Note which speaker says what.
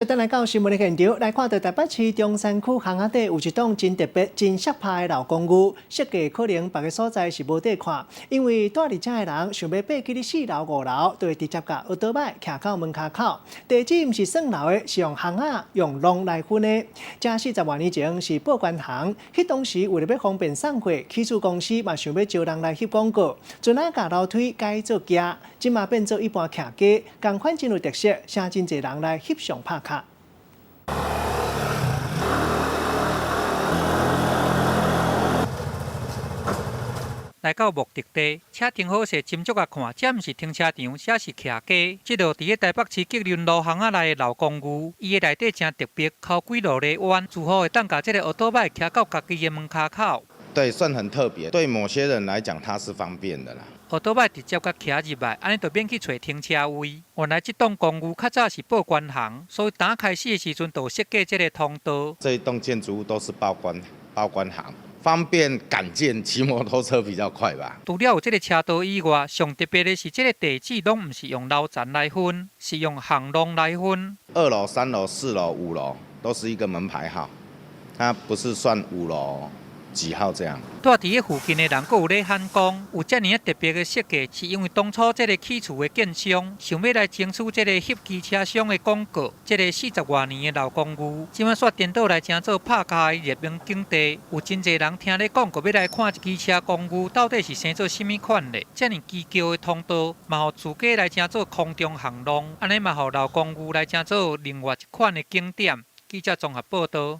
Speaker 1: 轉來到新聞的現場，來看到台北市中山區巷仔底有一棟真特別、真爍拍的老公寓，設計可能別个所在是無得看，因為蹛佇遮的人想欲爬去咧四樓、五樓，就會直接共奧多擺騎到門跤口。地址毋是算樓的，是用巷仔用弄來分的。這40外年前是報關行，彼當時為著欲方便送貨，起厝公司嘛想欲招人來翕廣告，陣仔共樓梯改做行，這馬變做一般徛街，仝款真有特色，誠真濟人來翕相拍卡。
Speaker 2: 來到目的地，車停好勢，斟酌仔看，這毋是停車場，這是徛街。這座佇咧台北市吉林路巷仔內的老公寓，伊的內底誠特別，溝幾路咧彎，似乎會當共這个奧多擺騎到家己的門跤口。
Speaker 3: 對，算很特別。對某些人來講，它是方便的啦。
Speaker 2: 奧多擺直接共騎入來，按呢就免去揣停車位。原來這棟公寓較早是報關行，所以當開始的時陣就設計這个通道。
Speaker 3: 這一棟建築物都是報關行。方便趕件，騎摩托車比較快吧。
Speaker 2: 除了有這个車道以外，上特別的是這个地址攏毋是用樓層來分，是用巷弄來分。
Speaker 3: 二樓、三樓、四樓、五樓都是一個門牌號，它不是算五樓幾號這樣。
Speaker 2: 蹛佇咧附近的人，閣有咧喊講，有遮爾仔特別的設計，是因為當初這个起厝的建商想欲來爭取這个翕機車商的廣告。這个40外年的老公寓，這馬煞顛倒來成做拍卡的熱門景地。有真濟人聽咧講，閣欲來看這機車公寓到底是生做啥物款的。遮爾奇蹺的通道，嘛予自家來成做空中巷弄，按呢嘛予老公寓來成做另外一款的景點。記者綜合報導。